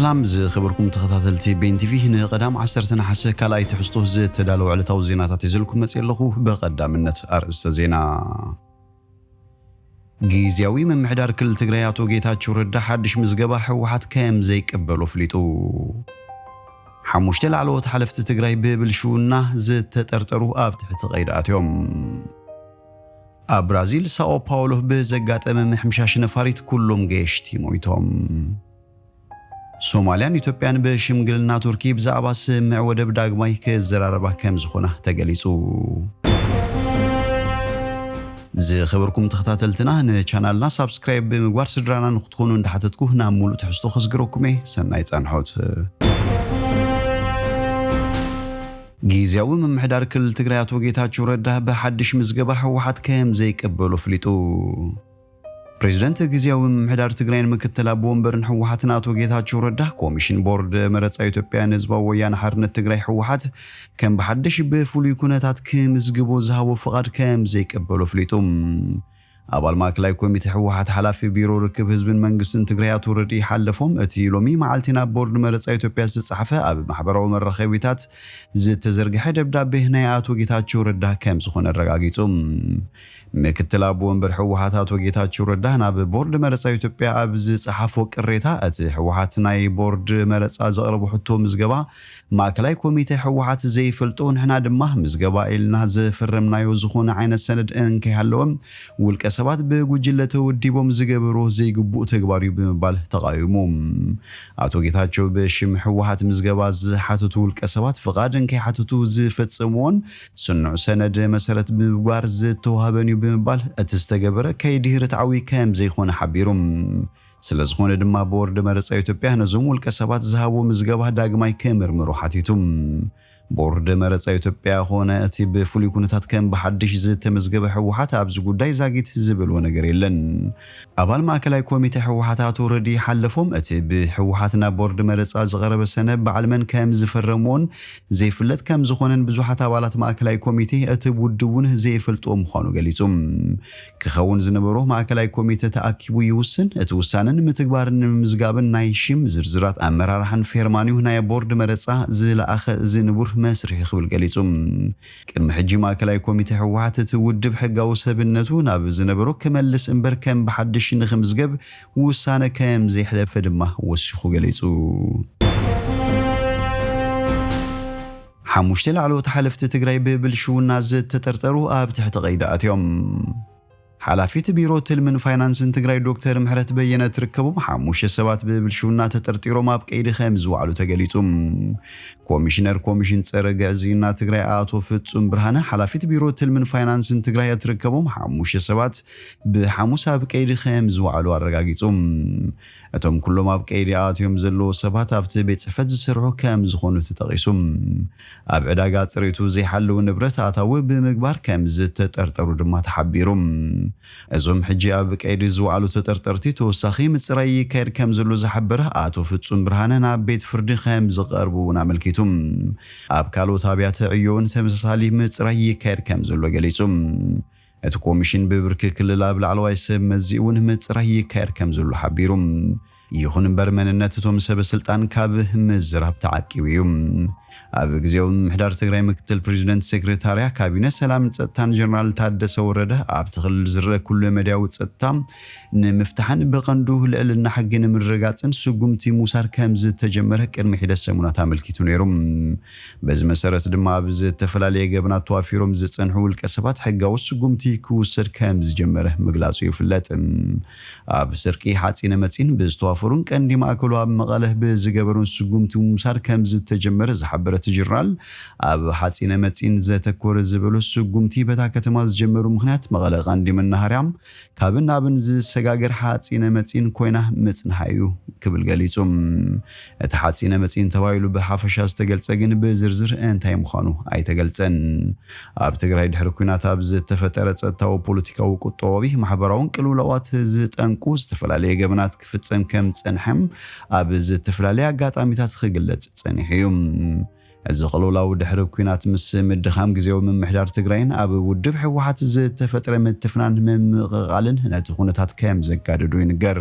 ሰላም ዝኸበርኩም ተኸታተልቲ ቤን ቲቪ፣ ንቐዳም ዓሰርተ ነሓሰ ካልኣይ ትሕዝቶ ዝተዳለወ ዕለታዊ ዜናታት ይዘልኩም መጽእ ኣለኹ። ብቐዳምነት ኣርእስተ ዜና። ግዝያዊ ምምሕዳር ክልል ትግራይ ኣቶ ጌታቸው ረዳ ሓድሽ ምዝገባ ህወሓት ከም ዘይቀበሎ ኣፍሊጡ። ሓሙሽተ ላዕለዎት ሓለፍቲ ትግራይ ብብልሽውና ዝተጠርጠሩ ኣብ ትሕቲ ቀይዲ ኣትዮም። ኣብ ብራዚል ሳኦ ፓውሎ ብዘጋጠመ ምሕምሻሽ ነፋሪት ኩሎም ገየሽቲ ሞይቶም። ሶማልያን ኢትዮጵያን ብሽምግልና ቱርኪ ብዛዕባ ስምምዕ ወደብ ዳግማይ ክዘራረባ ከም ዝኾና ተገሊጹ። ዝኸበርኩም ተኸታተልትና፣ ንቻናልና ሳብስክራይብ ብምግባር ስድራና ንክትኾኑ እንዳሓተትኩ ናብ ሙሉእ ትሕዝቶ ከስግረኩም እየ። ሰናይ ጻንሖት። ግዝያዊ ምምሕዳር ክልል ትግራይ ኣቶ ጌታቸው ረዳ ብሓድሽ ምዝገባ ህወሓት ከም ዘይቀበሎ ኣፍሊጡ። ፕሬዚደንት ግዝያዊ ምምሕዳር ትግራይን ምክትል ኣቦ ወንበርን ህወሓትን ኣቶ ጌታቸው ረዳ፣ ኮሚሽን ቦርድ መረፃ ኢትዮጵያ ንህዝባዊ ወያነ ሓርነት ትግራይ ህወሓት ከም ብሓድሽ ብፍሉይ ኩነታት ክምዝግቦ ዝሃቦ ፍቓድ ከም ዘይቀበሎ ኣፍሊጡ። ኣባል ማእከላይ ኮሚቴ ህወሓት ሓላፊ ቢሮ ርክብ ህዝብን መንግስትን ትግራይ ኣቶ ረድኢ ሓለፎም፣ እቲ ሎሚ መዓልቲ ናብ ቦርድ መረፃ ኢትዮጵያ ዝተፃሕፈ ኣብ ማሕበራዊ መራኸቢታት ዝተዘርግሐ ደብዳቤ ናይ ኣቶ ጌታቸው ረዳ ከም ዝኾነ ኣረጋጊጹ። ምክትል ኣቦ ወንበር ህወሓት ኣቶ ጌታቸው ረዳ ናብ ቦርድ መረፃ ኢትዮጵያ ኣብ ዝፀሓፎ ቅሬታ፣ እቲ ህወሓት ናይ ቦርድ መረፃ ዘቕረቦ ሕቶ ምዝገባ ማእከላይ ኮሚቴ ህወሓት ዘይፈልጦ፣ ንሕና ድማ ምዝገባ ኢልና ዝፈረምናዮ ዝኾነ ዓይነት ሰነድ እንከይሃለወ፣ ውልቀ ሰባት ብጉጅለ ተወዲቦም ዝገበርዎ ዘይግቡእ ተግባር እዩ ብምባል ተቓዊሙ። ኣቶ ጌታቸው ብሽም ህወሓት ምዝገባ ዝሓተቱ ውልቀ ሰባት ፍቓድ እንከይሓተቱ ዝፈጸምዎን ስኑዕ ሰነድ መሰረት ብምግባር ዝተዋህበን እዩ ብምባል፣ እቲ ዝተገበረ ከይዲ ርትዓዊ ከም ዘይኮነ ሓቢሩ። ስለ ዝኾነ ድማ ቦርድ መረጻ ኢትዮጵያ ነዞም ውልቀ ሰባት ዝሃቦ ምዝገባ ዳግማይ ክምርምሩ ሓቲቱ። ቦርድ መረጻ ኢትዮጵያ ኾነ እቲ ብፍሉይ ኩነታት ከም ብሓድሽ ዝተመዝገበ ህወሓት ኣብዚ ጉዳይ ዛጊት ዝብልዎ ነገር የለን። ኣባል ማእከላይ ኮሚቴ ህወሓት ኣቶ ረዲ ሓለፎም፣ እቲ ብህወሓት ናብ ቦርድ መረጻ ዝቐረበ ሰነድ በዓል መን ከም ዝፈረምዎን ዘይፍለጥ ከም ዝኾነን ብዙሓት ኣባላት ማእከላይ ኮሚቴ እቲ ውድብ እውን ዘይፈልጥዎ ምዃኑ ገሊጹ። ክኸውን ዝነበሮ ማእከላይ ኮሚቴ ተኣኪቡ ይውስን። እቲ ውሳነን ምትግባርን ንምምዝጋብን ናይ ሽም ዝርዝራት ኣመራርሓን ፌርማን እዩ ናይ ቦርድ መረጻ ዝለኣኸ እዚ ንቡር መስርሕ እዩ ክብል ገሊጹ። ቅድሚ ሕጂ ማእከላይ ኮሚቴ ህወሓት እቲ ውድብ ሕጋዊ ሰብነቱ ናብ ዝነበሮ ክመልስ እምበር ከም ብሓድሽ ንኽምዝገብ ውሳነ ከም ዘየሕለፈ ድማ ወሲኹ ገሊጹ። ሓሙሽተ ላዕለዎት ሓለፍቲ ትግራይ ብብልሽውና ዝተጠርጠሩ ኣብ ትሕቲ ቀይዲ ኣትዮም። ሓላፊት ቢሮ ትልምን ፋይናንስን ትግራይ ዶክተር ምሕረት በየነ ትርከቦም ሓሙሽተ ሰባት ብብልሽውና ተጠርጢሮም ኣብ ቀይዲ ከም ዝወዓሉ ተገሊጹ። ኮሚሽነር ኮሚሽን ጸረ ግዕዝይና ትግራይ ኣቶ ፍጹም ብርሃነ፣ ሓላፊት ቢሮ ትልምን ፋይናንስን ትግራይ እትርከቦም ሓሙሽተ ሰባት ብሓሙስ ኣብ ቀይዲ ከም ዝወዓሉ ኣረጋጊጹ። እቶም ኩሎም ኣብ ቀይዲ ኣትዮም ዘለዉ ሰባት ኣብቲ ቤት ጽሕፈት ዝሰርሑ ከም ዝኾኑ ተጠቒሱ። ኣብ ዕዳጋ ጽሬቱ ዘይሓለዉ ንብረት ኣታዊ ብምግባር ከም ዝተጠርጠሩ ድማ ተሓቢሩ። እዞም ሕጂ ኣብ ቀይዲ ዝወዓሉ ተጠርጠርቲ ተወሳኺ ምጽራይ ይካየድ ከም ዘሎ ዝሓበረ ኣቶ ፍጹም ብርሃነ፣ ናብ ቤት ፍርዲ ከም ዝቐርቡ እውን ኣመልኪቱ። ኣብ ካልኦት ኣብያተ ዕዮ እውን ተመሳሳሊ ምጽራይ ይካየድ ከም ዘሎ ገሊጹ። እቲ ኮሚሽን ብብርኪ ክልል ኣብ ላዕለዋይ ሰብ መዚ እውን ምጽራይ ይካየድ ከም ዘሎ ሓቢሩ። ይኹን እምበር መንነት እቶም ሰበ ስልጣን ካብ ምዝራብ ተዓቂቡ እዩ። ኣብ ግዜያዊ ምምሕዳር ትግራይ ምክትል ፕሬዚደንት ሴክሬታርያ ካቢነ ሰላምን ጸጥታን ጀነራል ታደሰ ወረደ ኣብቲ ክልል ዝረአ ኩሉ መድያዊ ጸጥታ ንምፍታሕን ብቐንዱ ልዕልና ሕጊ ንምርግጋጽን ስጉምቲ ምውሳድ ከም ዝተጀመረ ቅድሚ ሒደት ሰሙናት ኣመልኪቱ ነይሩ። በዚ መሰረት ድማ ኣብ ዝተፈላለየ ገበናት ተዋፊሮም ዝጸንሑ ውልቀ ሰባት ሕጋዊ ስጉምቲ ክውሰድ ከም ዝጀመረ ምግላጹ ይፍለጥ። ኣብ ስርቂ ሓፂነ መፂን ብዝተዋፈሩን ቀንዲ ማእከሉ ኣብ መቐለ ብዝገበሩን ስጉምቲ ምውሳድ ከም ዝተጀመረ ዝሓበረ እቲ ጀነራል፣ ኣብ ሓፂነ መፂን ዘተኮረ ዝበሉ ስጉምቲ በታ ከተማ ዝጀመሩ ምኽንያት መቐለ ቀንዲ መናሃርያ ካብን ናብን ዝሰጋገር ሓፂነ መፂን ኮይና ምፅንሓ እዩ ክብል ገሊጹ። እቲ ሓፂነ መፂን ተባሂሉ ብሓፈሻ ዝተገልጸ ግን ብዝርዝር እንታይ ምዃኑ ኣይተገልጸን። ኣብ ትግራይ ድሕሪ ኲናት ኣብ ዝተፈጠረ ጸጥታዊ፣ ፖለቲካዊ፣ ቁጠባዊ፣ ማሕበራውን ቅልውላዋት ዝጠንቁ ዝተፈላለየ ገበናት ክፍጸም ከም ዝጸንሐ ኣብ ዝተፈላለየ ኣጋጣሚታት ክግለጽ ጸኒሑ እዩ። እዚ ቅልውላው ድሕሪ ኲናት ምስ ምድኻም ግዜያዊ ምምሕዳር ትግራይን ኣብ ውድብ ህወሓት ዝተፈጥረ ምትፍናን ምምቕቓልን ነቲ ኩነታት ከም ዘጋደዶ ይንገር።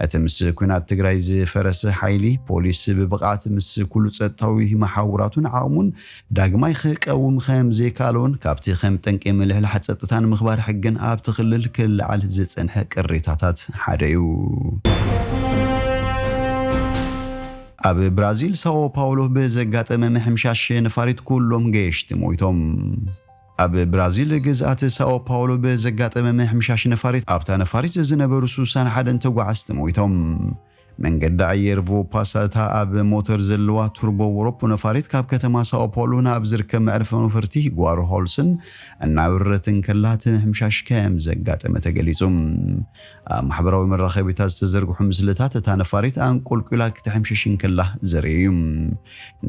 እቲ ምስ ኲናት ትግራይ ዝፈረሰ ሓይሊ ፖሊስ ብብቕዓት ምስ ኩሉ ጸጥታዊ መሓውራቱን ዓቕሙን ዳግማይ ክቀውም ከም ዘይከኣለውን ካብቲ ከም ጠንቂ ምልሕልሓ ጸጥታን ምኽባር ሕግን ኣብቲ ክልል ክለዓል ዝጸንሐ ቅሬታታት ሓደ እዩ። ኣብ ብራዚል ሳኦ ፓውሎ ብዘጋጠመ ምሕምሻሽ ነፋሪት ኩሎም ገየሽቲ ሞይቶም። ኣብ ብራዚል ግዝኣት ሳኦ ፓውሎ ብዘጋጠመ ምሕምሻሽ ነፋሪት ኣብታ ነፋሪት ዝነበሩ ሱሳን ሓደን ተጓዓዝቲ ሞይቶም። መንገዲ ኣየር ቮፓሳታ ኣብ ሞተር ዘለዋ ቱርቦ ወሮፕ ነፋሪት ካብ ከተማ ሳኦ ፓውሎ ናብ ዝርከብ መዕርፎ ነፈርቲ ጓሮ ሆልስን እናበረረት እንከላ እቲ ምሕምሻሽ ከም ዘጋጠመ ተገሊጹ። ኣብ ማሕበራዊ መራኸቢታት ዝተዘርግሑ ምስልታት እታ ነፋሪት ኣንቆልቂላ ክትሕምሽሽ እንከላ ዘርኢ እዩ።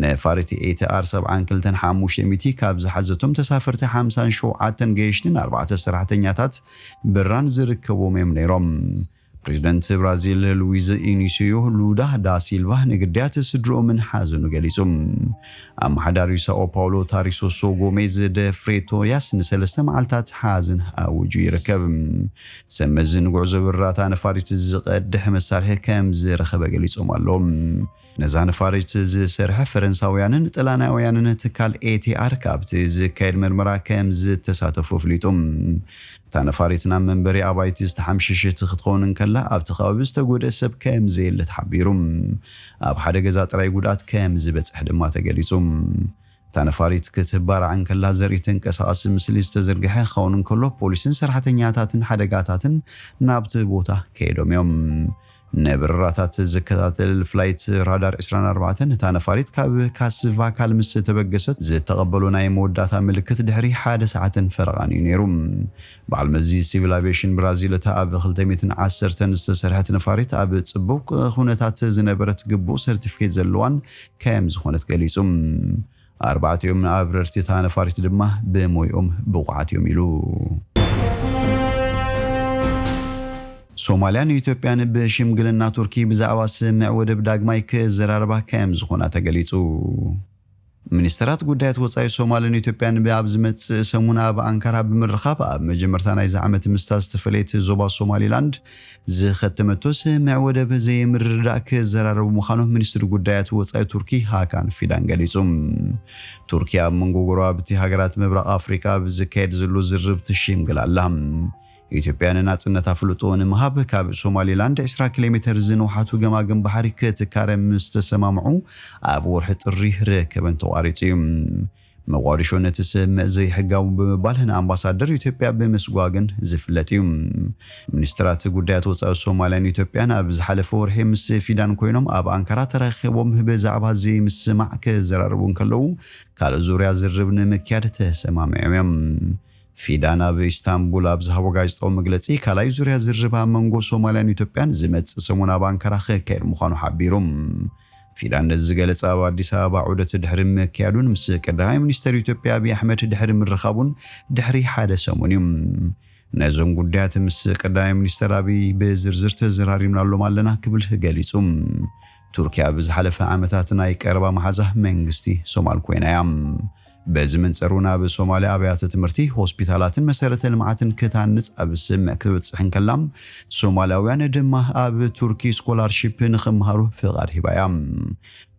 ነፋሪት ኤቲ ኣር ሰብዓን ክልተን ሓሙሽተ ሚእቲ ካብ ዝሓዘቶም ተሳፈርቲ ሓምሳን ሸውዓተን ገየሽትን ኣርባዕተ ሰራሕተኛታት በራን ዝርከብዎም እዮም ነይሮም። ፕሬዚደንት ብራዚል ሉዊዝ ኢኒሲዮ ሉዳ ዳ ሲልቫ ንግዳያት ስድርኦምን ሓዘኑ ገሊጹ። ኣመሓዳሪ ሳኦ ፓውሎ ታሪሶሶ ጎሜዝ ደ ፍሬቶሪያስ ንሰለስተ መዓልታት ሓዘን ኣውጁ ይርከብ። ሰብ መዚ ንጉዕዞ በረራታ ነፋሪት ዝቐድሕ መሳርሒ ከም ዝረኸበ ገሊጾም ኣለዉ። ነዛ ነፋሪት ዝሰርሐ ፈረንሳውያንን ጥላናውያንን ትካል ኤቲኣር ካብቲ ዝካየድ መርመራ ከም ዝተሳተፉ ኣፍሊጡ። እታ ነፋሪት ናብ መንበሪ ኣባይቲ ዝተሓምሸሸት ክትኸውን እንከላ ኣብቲ ከባቢ ዝተጎድአ ሰብ ከም ዘየለ ተሓቢሩ። ኣብ ሓደ ገዛ ጥራይ ጉድኣት ከም ዝበጽሕ ድማ ተገሊጹ። እታ ነፋሪት ክትባራዕ እንከላ ዘርኢ ተንቀሳቓሲ ምስሊ ዝተዘርግሐ ክኸውን እንከሎ ፖሊስን ሰራሕተኛታትን ሓደጋታትን ናብቲ ቦታ ከይዶም እዮም። ንበረራታት ዝከታተል ፍላይት ራዳር ዕስራን ኣርባዕተን እታ ነፋሪት ካብ ካስቫካል ምስ ተበገሰት ዝተቐበሎ ናይ መወዳእታ ምልክት ድሕሪ ሓደ ሰዓትን ፈረቓን እዩ ነይሩ። በዓል መዚ ሲቪል ኣቪዬሽን ብራዚል እታ ኣብ ክልተ ሚእትን ዓሰርተን ዝተሰርሐት ነፋሪት ኣብ ጽቡቕ ኩነታት ዝነበረት ግቡእ ሰርቲፊኬት ዘለዋን ከም ዝኾነት ገሊጹ። ኣርባዕቲኦም ኣብረርቲ እታ ነፋሪት ድማ ብሞይኦም ብቑዓት እዮም ኢሉ። ሶማልያን ኢትዮጵያን ብሽምግልና ቱርኪ ብዛዕባ ስምዕ ወደብ ዳግማይ ክዘራረባ ከም ዝኾና ተገሊጹ። ሚኒስተራት ጉዳያት ወጻኢ ሶማልን ኢትዮጵያን ኣብ ዝመጽእ ሰሙን ኣብ ኣንካራ ብምርኻብ ኣብ መጀመርታ ናይዚ ዓመት ምስታ ዝተፈለየት ዞባ ሶማሊላንድ ዝኸተመቶ ስምዕ ወደብ ዘይምርድዳእ ክዘራረቡ ምዃኑ ሚኒስትሪ ጉዳያት ወጻኢ ቱርኪ ሃካን ፊዳን ገሊጹ። ቱርኪ ኣብ መንጎ ጎረባብቲ ሃገራት ምብራቕ ኣፍሪቃ ኣብ ዝካየድ ዘሎ ዝርርብ ትሽምግል ኣላ። ኢትዮጵያ ንናጽነታ ፍልጦ ንምሃብ ካብ ሶማሊላንድ ዕስራ ኪሎ ሜተር ዝንውሓቱ ገማግም ባሕሪ ክትካረ ምስ ተሰማምዑ ኣብ ወርሒ ጥሪ ርክበን ተቋሪጹ እዩ። መቋዲሾ ነቲ ስምምዕ ዘይሕጋዊ ብምባል ንኣምባሳደር ኢትዮጵያ ብምስጓግን ዝፍለጥ እዩ። ሚኒስትራት ጉዳያት ወጻኢ ሶማልያን ኢትዮጵያን ኣብ ዝሓለፈ ወርሒ ምስ ፊዳን ኮይኖም ኣብ ኣንካራ ተራኺቦም ብዛዕባ ዘይምስማዕ ክዘራረቡ እንከለዉ ካልእ ዙርያ ዝርርብ ንምክያድ ተሰማሚዖም እዮም። ፊዳን ኣብ ኢስታንቡል ኣብ ዝሃቦ ጋዜጣዊ መግለጺ ካልኣይ ዙርያ ዝርርብ ኣብ መንጎ ሶማልያን ኢትዮጵያን ዝመጽእ ሰሙን ኣብ ኣንካራ ክካየድ ምዃኑ ሓቢሩ። ፊዳን ነዚ ዝገለጸ ኣብ ኣዲስ ኣበባ ዑደት ድሕሪ ምክያዱን ምስ ቀዳማይ ሚኒስተር ኢትዮጵያ ኣብይ ኣሕመድ ድሕሪ ምርኻቡን ድሕሪ ሓደ ሰሙን እዩ። ነዞም ጉዳያት ምስ ቀዳማይ ሚኒስተር ኣብይ ብዝርዝር ተዘራሪብናሎም ኣለና ክብል ገሊጹ። ቱርኪያ ብዝሓለፈ ዓመታት ናይ ቀረባ መሓዛ መንግስቲ ሶማል ኮይና እያ። በዚ መንጸር እውን ኣብ ሶማልያ ኣብያተ ትምህርቲ፣ ሆስፒታላትን መሰረተ ልምዓትን ክታንጽ ኣብ ስምምዕ ክትበጽሕ እንከላ፣ ሶማልያውያን ድማ ኣብ ቱርኪ ስኮላርሺፕ ንኽመሃሩ ፍቓድ ሂባ እያ።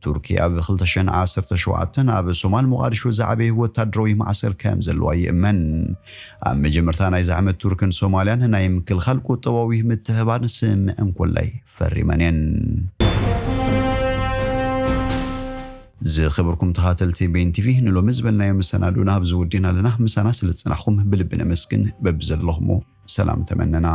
ቱርኪ ኣብ ክልተ ሽሕን ዓሰርተ ሸውዓተን ኣብ ሶማል ሞቓዲሾ ዝዓበየ ወታደራዊ ማእሰር ከም ዘለዋ ይእመን። ኣብ መጀመርታ ናይዚ ዓመት ቱርክን ሶማልያን ናይ ምክልኻል ቁጠባዊ ምትሕባር ስምምዕ እንኮላይ ፈሪመን እየን። ዝኸበርኩም ተኻተልቲ ቤን ቲቪ ንሎሚ ዝበልናዮ መሰናዱና ኣብዚ ወዲና ኣለና። ምሳና ስለ ዝጸናሕኩም ብልቢ ነመስግን። በብዘለኹሞ ሰላም ተመነና።